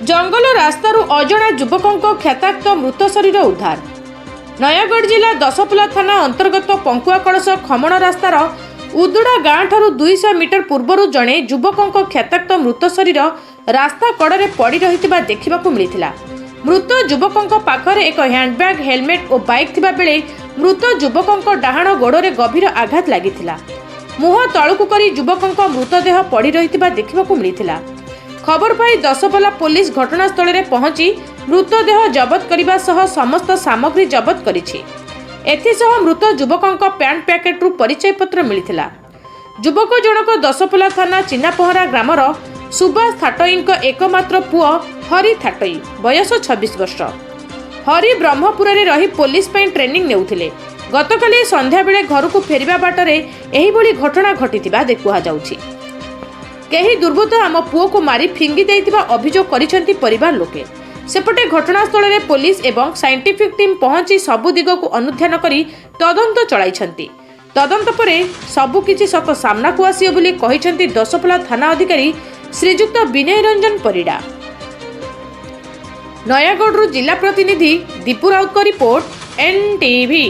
ଜଙ୍ଗଲ ରାସ୍ତାରୁ ଅଜଣା ଯୁବକଙ୍କ କ୍ଷତାକ୍ତ ମୃତ ଶରୀର ଉଦ୍ଧାର। ନୟାଗଡ଼ ଜିଲ୍ଲା ଦଶପଲ୍ଲା ଥାନା ଅନ୍ତର୍ଗତ ପଙ୍କୁଆ କଳସ ଖମଣ ରାସ୍ତାର ଉଦୁଡ଼ା ଗାଁଠାରୁ 200 ମିଟର ପୂର୍ବରୁ ଜଣେ ଯୁବକଙ୍କ କ୍ଷତାକ୍ତ ମୃତ ଶରୀର ରାସ୍ତା କଡ଼ରେ ପଡ଼ି ରହିଥିବା ଦେଖିବାକୁ ମିଳିଥିଲା। ମୃତ ଯୁବକଙ୍କ ପାଖରେ ଏକ ହ୍ୟାଣ୍ଡବ୍ୟାଗ୍, ହେଲମେଟ୍ ଓ ବାଇକ୍ ଥିବା ବେଳେ ମୃତ ଯୁବକଙ୍କ ଡାହାଣ ଗୋଡ଼ରେ ଗଭୀର ଆଘାତ ଲାଗିଥିଲା। ମୁହଁ ତଳକୁ କରି ଯୁବକଙ୍କ ମୃତଦେହ ପଡ଼ି ରହିଥିବା ଦେଖିବାକୁ ମିଳିଥିଲା। ଖବର ପାଇ ଦଶପଲ୍ଲା ପୋଲିସ ଘଟଣାସ୍ଥଳରେ ପହଞ୍ଚି ମୃତଦେହ ଜବତ କରିବା ସହ ସମସ୍ତ ସାମଗ୍ରୀ ଜବତ କରିଛି। ଏଥିସହ ମୃତ ଯୁବକଙ୍କ ପ୍ୟାଣ୍ଟ ପ୍ୟାକେଟରୁ ପରିଚୟପତ୍ର ମିଳିଥିଲା। ଯୁବକ ଜଣକ ଦଶପଲ୍ଲା ଥାନା ଚିନାପହରା ଗ୍ରାମର ସୁବାସ ଥାଟଇଙ୍କ ଏକମାତ୍ର ପୁଅ ହରି ଥାଟଇ, ବୟସ 26 ବର୍ଷ। ହରି ବ୍ରହ୍ମପୁରରେ ରହି ପୋଲିସ ପାଇଁ ଟ୍ରେନିଂ ନେଉଥିଲେ। ଗତକାଲି ସନ୍ଧ୍ୟାବେଳେ ଘରକୁ ଫେରିବା ବାଟରେ ଏହିଭଳି ଘଟଣା ଘଟିଥିବା କୁହାଯାଉଛି। କେହି ଦୁର୍ବୃତ୍ତ ଆମ ପୁଅକୁ ମାରି ଫିଙ୍ଗି ଦେଇଥିବା ଅଭିଯୋଗ କରିଛନ୍ତି ପରିବାର ଲୋକେ। ସେପଟେ ଘଟଣାସ୍ଥଳରେ ପୋଲିସ ଏବଂ ସାଇଣ୍ଟିଫିକ୍ ଟିମ୍ ପହଞ୍ଚି ସବୁ ଦିଗକୁ ଅନୁଧ୍ୟାନ କରି ତଦନ୍ତ ଚଳାଇଛନ୍ତି। ତଦନ୍ତ ପରେ ସବୁକିଛି ସତ ସାମ୍ନାକୁ ଆସିବ ବୋଲି କହିଛନ୍ତି ଦଶପଲ୍ଲା ଥାନା ଅଧିକାରୀ ଶ୍ରୀଯୁକ୍ତ ବିନୟ ରଞ୍ଜନ ପରିଡ଼ା। ନୟାଗଡ଼ରୁ ଜିଲ୍ଲା ପ୍ରତିନିଧି ଦୀପୁ ରାଉତଙ୍କ ରିପୋର୍ଟ, ଏନ୍ଟିଭି।